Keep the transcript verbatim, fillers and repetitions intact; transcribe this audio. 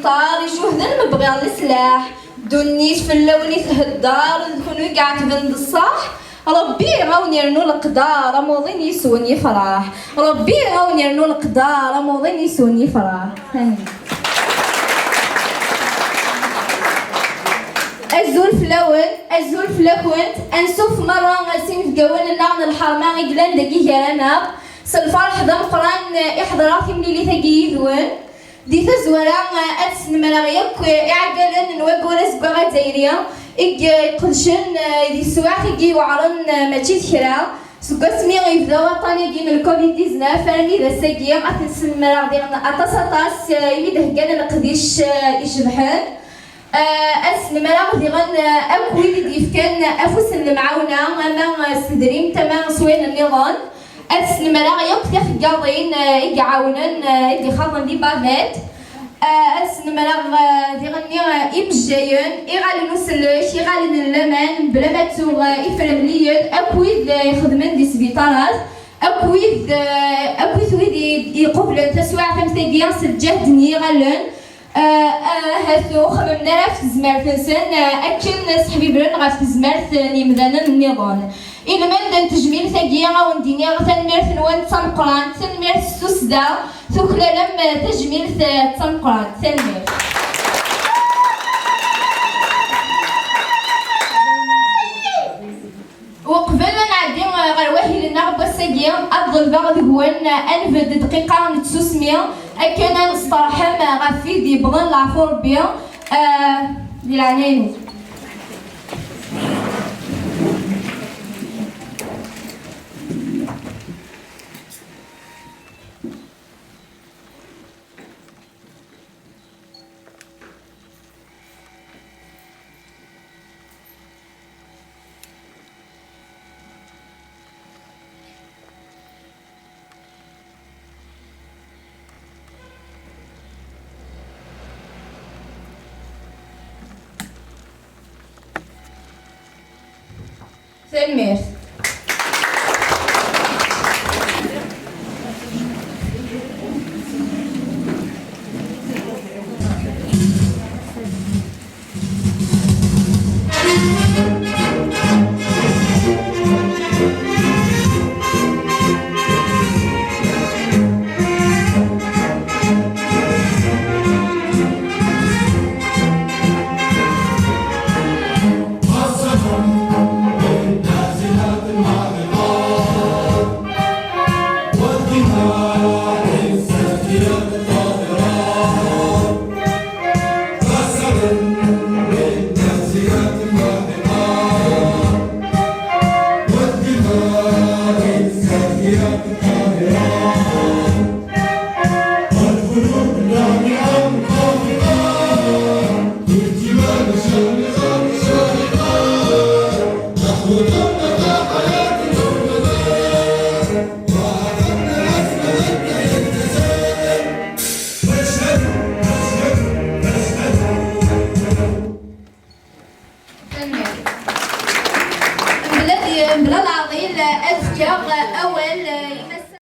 Ṭar ijuhden ma bɣiɣ leslaḥ, ddunit fell-awen i thedder, d kunwi i iɛetben d ṣṣeḥ. Ṛebbi a wen-irnu leqder, am uḍin yes-wen yefreḥ. Ṛebbi a wen-irnu leqder, am uḍin yes-wen yefreḥ. Azul fell-awen, azul fell-akent, ansuf merra s inebgawen-nneɣ n lḥerma i yellan dagi gar-aneɣ. S lferḥ d ameqqran i ḥeḍreɣ timlilit-agi yid-wen. Di tazwara, ad snemreɣ yakk iɛeggalen n waggur azeggaɣ azzayri i iqedcen di teswiɛt-agi iweɛren, mačči d kra. Seg wasmi yebda waṭṭan-agi n lcovid dix-neuf armi d ass-agi, ad ten-snemreɣ diɣen aṭas, aṭas, imi d-heggan leqdic icebḥen. Eh, ad snemreɣ diɣen, eh, akk wid i d-yefkan afus n lemɛawna, ama, eh, s tedrimt, ama s wayen nniḍen. Ad snemreɣ yakk tixeggaḍin, eh, i iɛawnen, eh, i d-ixaḍen di bavette. Eh, ad snemreɣ, eh, diɣen, eh, imejjayen, iɣallen usellek, iɣallen n laman, mebla ma ttuɣ, eh, ifremliyen, akk wid, eh, ixedmen di sbiṭarat, akk wid, eh, akk wid i, i iqublen taswiɛt am tagi s lǧehd n yiɣallen. Ah, ah, ahat ur xemmen ara ɣef tezmert-nsen, ah, akken sḥibibren ɣef tezmert n yimdanen nniḍen. I lmend n tejmilt-agi, a wen-d-iniɣ tanemmirt-nwen d tameqqrant, tanemmirt s tussda, tuklalem, ah, tajmilt, ah, d tameqqrant. Tanemmirt. Uqbel ad nɛeddi ɣer wahil-nneɣ n wass-agi, ad ḍelbeɣ deg-wen ad nbedd dqiqa n tsusmi, akken ad nesteṛḥem ɣef wid yewwḍen leɛfu Ṛebbi, eh, di leɛnaya-nwen. Tanemmirt.